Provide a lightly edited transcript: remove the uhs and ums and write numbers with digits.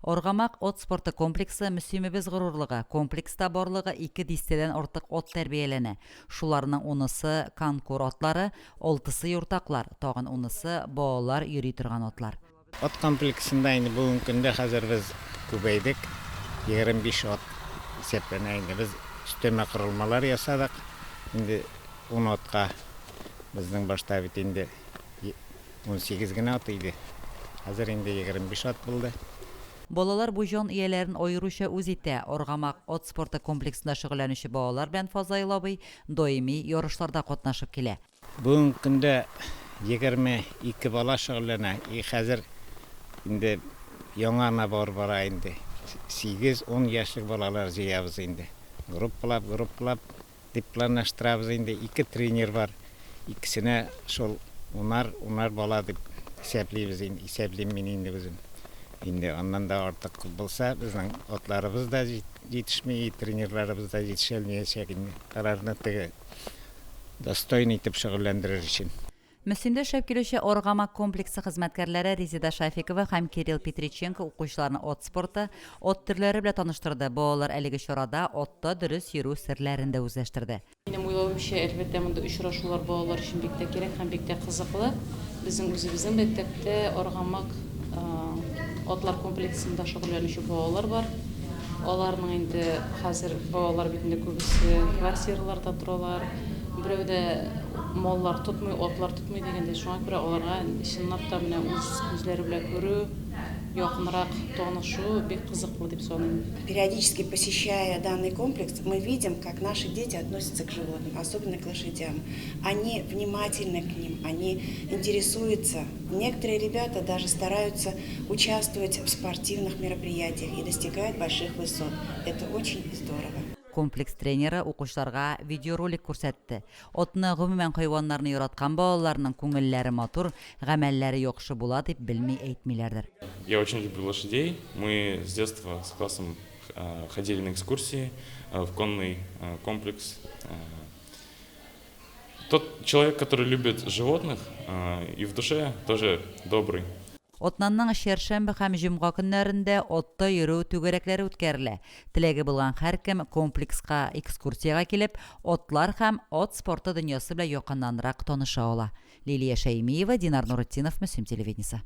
Аргамак ат спорты комплексы, Мөслимебез горурлыгы. Комплекста барлыгы ике дистәдән артык ат тәрбияләнә. Шуларның унысы, конкур атлары, алтысы юртаклар, тагын унысы, балалар йөри торган атлар. Ат комплексында инде бүгенге көндә хәзер без күбәйдек, 25 ат исәпләнә инде. Без өстәмә корылмалар ясадык. Инде ун атка безнең башта бит инде 18 генә ат иде. Хәзер инде 25 ат булды. Балалар бу җан ияләрен аеруча үз итә. Аргамак ат спорты комплексында шөгыльләнүче балалар белән Фазаил абый даими ярышларда катнашып килә. Бүгенге көндә 22 бала шөгыльләнә. И хәзер инде яңа набор бара инде. Сигез-ун яшьлек балалар җыябыз инде. Группалап, группалап. Дип планлаштырабыз инде. Ике тренер бар. Икесенә шул унар, унар бала дип исәплибез инде, исәплим мин инде үзем. Инде аннан да артык күп булса, безнең атларыбыз да җитешми, тренерларыбыз да җитешәлмиячәк инде. Аларны теге достойный итеп шөгыльләндерер өчен. Мөслимдә эшләп килүче Аргамак комплексы хезмәткәрләре Резеда Шафикова һәм Кирилл Петриченко укучыларны ат спорты, ат төрләре белән таныштырды. Балалар әлеге чарада атта дөрес йөрү серләрен дә үзләштерде. Минем уйлавымча, әлбәттә, мондый очрашулар балалар өчен бик тә кирәк һәм бик тә кызыклы. Безнең үзебезнең мәктәптә Аргамак атлар комплексында шөгыльләнүче балалар бар. Аларның инде хәзер балалар бит инде күбесе квартираларда торалар. Берәү дә маллар тотмый, атлар тотмый дигәндәй, шуңа күрә аларга чынлап та менә үз күзләре белән күрү, якынрак танышу бик кызыклы дип саныйм. Периодически посещая данный комплекс, мы видим, как наши дети относятся к животным, особенно к лошадям. Они внимательны к ним, они интересуются. Некоторые ребята даже стараются участвовать в спортивных мероприятиях и достигают больших высот. Это очень здорово. Комплекс тренеры укучыларга видеоролик күрсәтте. Атны, гомумән, хайваннарны яраткан балаларның күңелләре матур, гамәлләре яхшы була дип белми әйтмиләрдер. Я очень люблю лошадей. Мы с детства с классом ходили на экскурсии в конный комплекс. Тот человек, который любит животных и в душе тоже добрый. Атнаның чәршәмбе һәм җомга көннәрендә атта йөрү түгәрәкләре үткәрелә. Теләге булган һәркем комплекска экскурсиягә килеп, атлар һәм ат спорты дөньясы белән якыннанрак таныша ала. Лилия Шәймиева, Динар Нуретдинов, Мөслим телевидениесе.